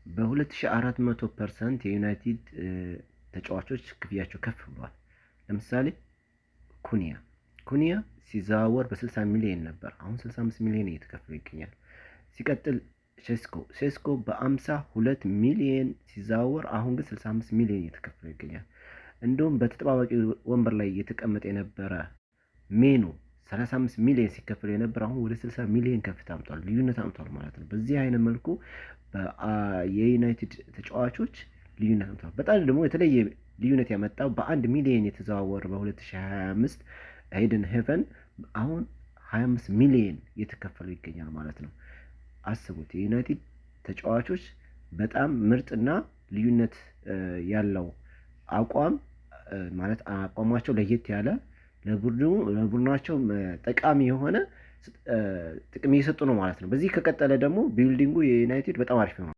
በ2400% የዩናይትድ ተጫዋቾች ክፍያቸው ከፍ ብሏል። ለምሳሌ ኩኒያ ሲዘዋወር በ60 ሚሊዮን ነበር። አሁን 65 ሚሊዮን እየተከፈለ ይገኛል። ሲቀጥል ሴስኮ በ52 ሚሊዮን ሲዘዋወር አሁን ግን 65 ሚሊዮን እየተከፈለ ይገኛል። እንዲሁም በተጠባባቂ ወንበር ላይ እየተቀመጠ የነበረ ሜኑ 35 ሚሊዮን ሲከፈል የነበረ አሁን ወደ 60 ሚሊዮን ከፍታ አምጧል፣ ልዩነት አምጧል ማለት ነው። በዚህ አይነት መልኩ የዩናይትድ ተጫዋቾች ልዩነት አምጥቷል። በጣም ደግሞ የተለየ ልዩነት ያመጣው በ1 ሚሊዮን የተዘዋወረ በ2025 ኤይደን ሄቨን አሁን 25 ሚሊዮን እየተከፈለው ይገኛል ማለት ነው። አስቡት፣ የዩናይትድ ተጫዋቾች በጣም ምርጥና ልዩነት ያለው አቋም፣ ማለት አቋማቸው ለየት ያለ፣ ለቡድናቸው ጠቃሚ የሆነ ጥቅም እየሰጡ ነው ማለት ነው። በዚህ ከቀጠለ ደግሞ building ኡ የዩናይትድ በጣም አሪፍ ነው።